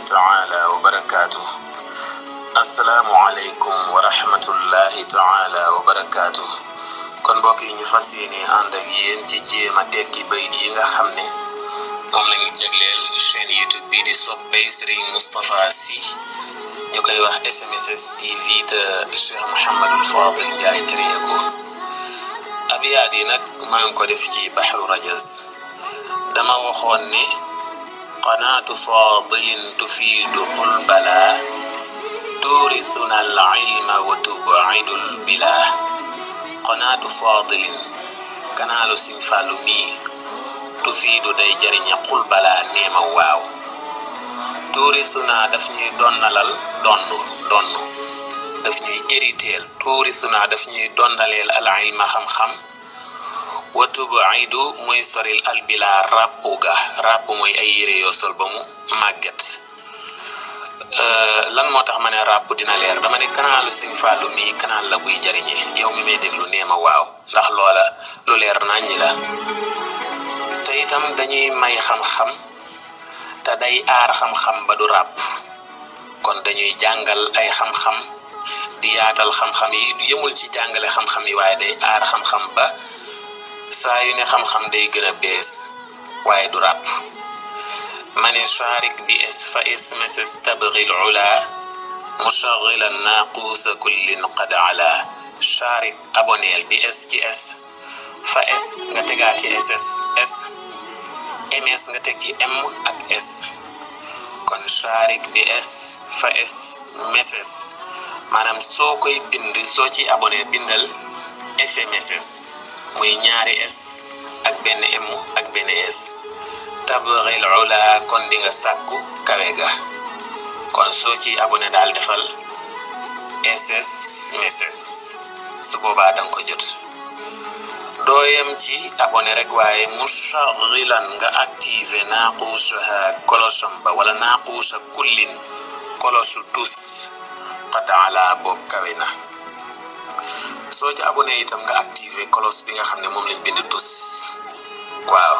تعالى وبركاته. السلام عليكم ورحمة الله تعالى وبركاته. kon mbokk yi ñu fas yéene ànd ak yéen ci jéema tekki bayit yi nga xam ne moom la ñu jagleel chaîne YouTube bi di soppey Serigne Moustapha Sy ñu koy wax SMSS TV te Cheikh Mouhamadul Fadil Ndiaye créé ko. abiyaat yi nag maa ngi ko def ci Bahru Rajaz. dama waxoon ne qanaatu fadilin tufiidu qulbala turisuna al ilma wa tubaidul bila. qanaatu fadilin kanaalu Sëñ Fallu mii tufiidu day jariñe qulbala neema waaw. turisuna daf ñuy donnalal donn daf ñuy hériteel. turisuna daf ñuy donnaleel al ilma xam-xam. wa tubaidu mooy soril albila ràpp mooy ay yére yoo sol ba mu màgget. lan moo tax ma ne ràpp dina leer dama ne kanaalu Sëñ Fallu mii kanaal la buy jariñe yow mi may déglu neema waaw ndax loola lu leer naññi la. te itam dañuy may xam-xam te day aar xam-xam ba du ràpp. kon dañuy jàngal ay xam-xam di yaatal xam-xam yi yëmul ci jàngale xam-xam yi waaye day aar xam-xam ba saa yu ne xam-xam day gën a bees waaye du ràpp. ma ne sharik bi es fa SMSS tabghi al-ula mushagilan naquusa kullin qad ala. sharik aboneel bi es ci es fa es nga tegaat ci ss s ms nga teg ci m ak s. kon sharik bi es fa SMSS maanaam soo koy bind soo ci abonné bindal SMSS muy ñaari s ak benn m ak benn s. tabghil ula kon di nga sàkku kawe ga. kon soo ci abonné daal defal SMSS su boobaa danga ko jot. dooyam ci abonné rek waaye mushagilan nga activé naquusaha kolosom ba wala naquusa kullin kolosu tus qad ala boobu kawe na. soo ci abonné itam nga activé kolos bi nga xam ne moom lañ bind tus. waaw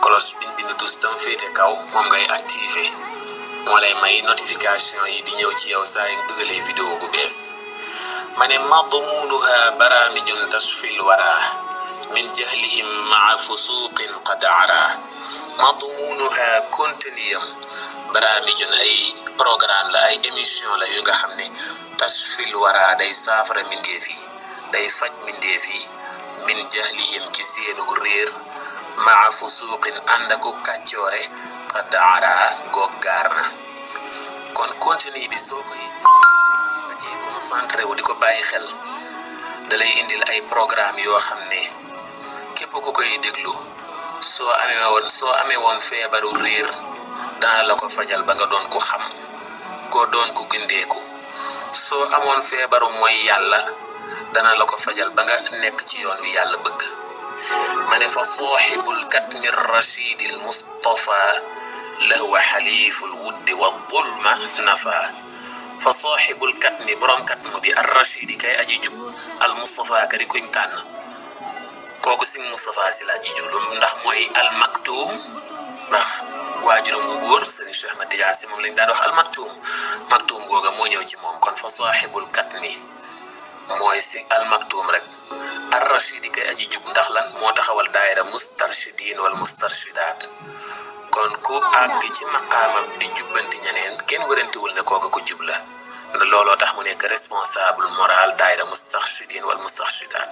kolos biñ bind tus tam féete kaw moom ngay activé moo lay may notification yi di ñëw ci yow saa yu dugalee vidéo bu bees. ma ne madmunuha baramijun tashfil wara min jahlihim maa fusuqin qad ara. madmunuha conteniyam baramijun ay programme la ay émission la yu nga xam ne tashfil wara day saafara mindeef yi day faj mindeef yi min jahlihim ci seenu réer maa fusuqin ànd ak kàccoore qad ara goog gaar na. kon contenu bi soo koy nga ci concentré wu di ko bàyyi xel da lay indil ay programme yoo xam ne képp ku koy déglu soo amee woon feebaru réer dana la ko fajal ba nga doon ko xam koo doon ko gindeeku. soo amoon feebaru mooy yàlla dana la ko fajal ba nga nekk ci yoon wi yàlla bëgg. ma ne fa saaxibul katmi rachidil Mustafa lahwa xaliful wuddi wa zulma nafa. fa saaxibul katmi borom katmu bi ar rachidi kay aji jub al Mustafa ka di kuñ tànn kooku Sëñ Moustapha Sy laa ci jublu ndax mooy al maktum ndax waajuram wu góor Sëñ Cheikh Ahmad Tidiane Sy moom lañ daan wax al maktum googa moo ñëw ci moom. kon fa saaxibul katmi mooy si al maktum rek ar rachidi kay aji jub ndax lan moo taxawal daayira mustarshidin wal mustarshidaat. kon ku àgg ci maqaamam di jubbanti ñeneen kenn wërantewul ne kooka ko jub la looloo tax mu nekk responsable moral daayira mustarshidin wal mustarshidaat.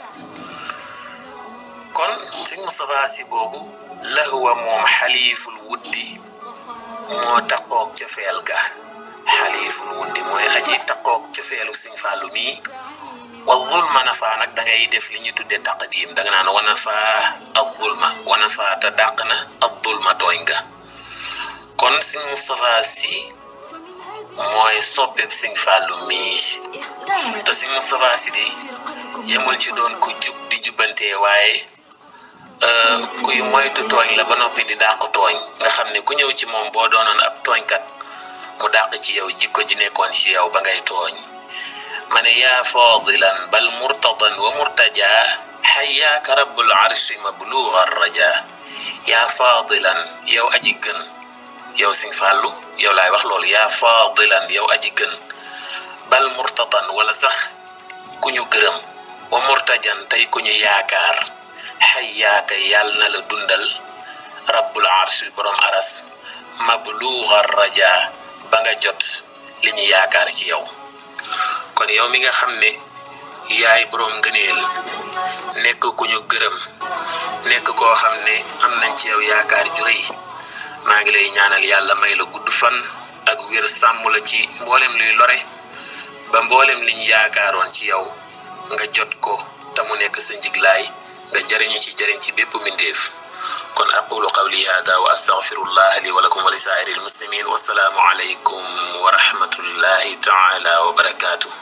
kon Sëñ Moustapha Sy boobu lahwa moom xaliful wuddi moo taqoog cofeel ga. xaliful wuddi mooy aji taqoog cofeelu Sëñ Fallu mii. wa zulma nafa nag da ngay def li ñu tudde taqdim da nga naan wa nafa ak zulma wa nafa te dàq na ak zulma tooñ ga. kon Sëñ Moustapha Sy mooy soppeeb Sëñ Fallu mii te Sëñ Moustapha Sy de yemul ci doon ku jub di jubbantee waaye kuy moytu tooñ la ba noppi di dàq tooñ nga xam ne ku ñëw ci moom boo doonoon ab tooñkat mu dàq ci yow jikko ji nekkoon ci yow ba ngay tooñ. ma ne yaa fadilan bal murtadan wa murtaja xayaaka rabbul arshi mabluga raja. yaa fadilan yow aji gën yow Sëñ Fallu yow laay wax loolu yaa faadilan yow aji gën bal murtadan wala sax ku ñu gërëm wa murtajan tey ku ñu yaakaar xayyaaka yàlla na la dundal rabbul arsh borom aras mabluuga raja ba nga jot li ñu yaakaar ci yow. kon yow mi nga xam ne yaay borom ngëneel nekk ku ñu gërëm nekk koo xam ne am nañ ci yow yaakaar ju rëy maa ngi lay ñaanal yàlla may la gudd fan ak wér sàmm la ci mboolem luy lore ba mboolem liñ yaakaaroon ci yow nga jot ko te mu nekk sa njiglaay nga jëriñu ci jëriñ ci bépp mindeef. kon aqulu qawli hada wa astaghfirullah li wa lakum wa li saa'iril muslimin. wassalaamu alaykum wa rahmatullahi ta'ala wa barakatuh.